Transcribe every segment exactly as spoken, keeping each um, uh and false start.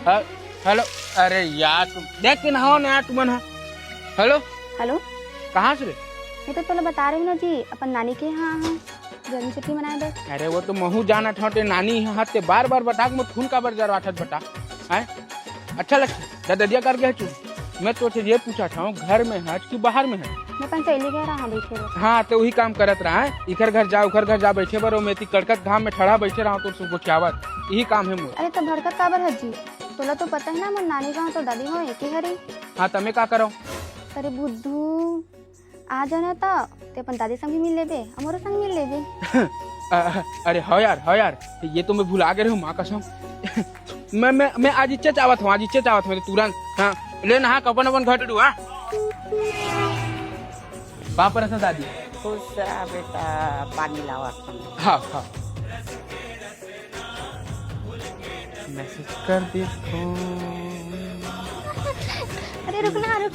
ह-, हेलो। अरे यार, तुम देख के नहाओ ना यार, तुमन ह। हेलो। हेलो। कहाँ से रे? मैं तो तोला बता रही हूँ ना जी, अपन नानी के यहाँ हाँ, जन्म छुट्टी मनाए बर। अरे वो तो महू जानत हव, ते नानी ह, ते बार बार बता के मोर खून काबर जरवाथस बता। हैं? अच्छा लक्ष्मी, ददरिया कर गया चुप। मैं तो ये पूछा था, घर में हच कि बाहर में हच? मैं अपन सहेली घर रहा बैठे रहो। हाँ, तो वही काम करत रहा है, इखर घर जा, उखर घर जा बैठे बर, मैं ती कड़कत घाम में ठड़ा बैठे रहा, तोर से गोठियावत, यही काम है मोर। अरे तो भड़कत काबर हच जी? तोला तो पता है ना, मोर नानी गाँव तो दादी गाँव एक ही हरे। हाँ, तमे का करव? अरे बुद्धू, आ जाना तो ते अपन दादी संग भी मिल लेबे, हमरो संग मिल लेबे। अ-, अरे हव यार, हव यार, ये तो मैं भुला गे रहे हूँ, माँ कसम। मैं, मैं, मैं आज इच्चे चावत हूँ, आज इच्चे चावत हूँ, तुरंत। हाँ, ले नहा के अपन, अपन घर डू, हाँ। बाप रसा दादी। खुश रहा बेटा, पानी लावा। हाँ, हाँ। मैसेज कर देथों। अरे रुक ना, रुक।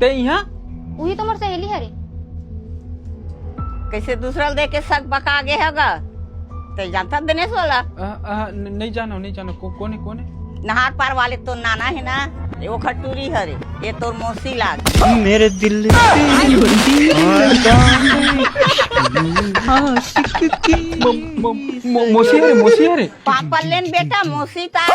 ते इहाँ? उही तो मोर सहेली हरे। कैसे दूसरा ल देख के शक बका गे हगा? ते जानता दिनेश वाला? अ, अ, न-, नहीं जानो, नहीं जानो। को-, कौन है, कौन है? नहार पार वाले तो नाना है ना, ये वो खटूरी हरे, ये तोर मौसी लाग। मेरे दिल की आशिक की मो-, मो-, मो-, मौसी हरे, मौसी हरे। पापा लेन बेटा, मौसी ता।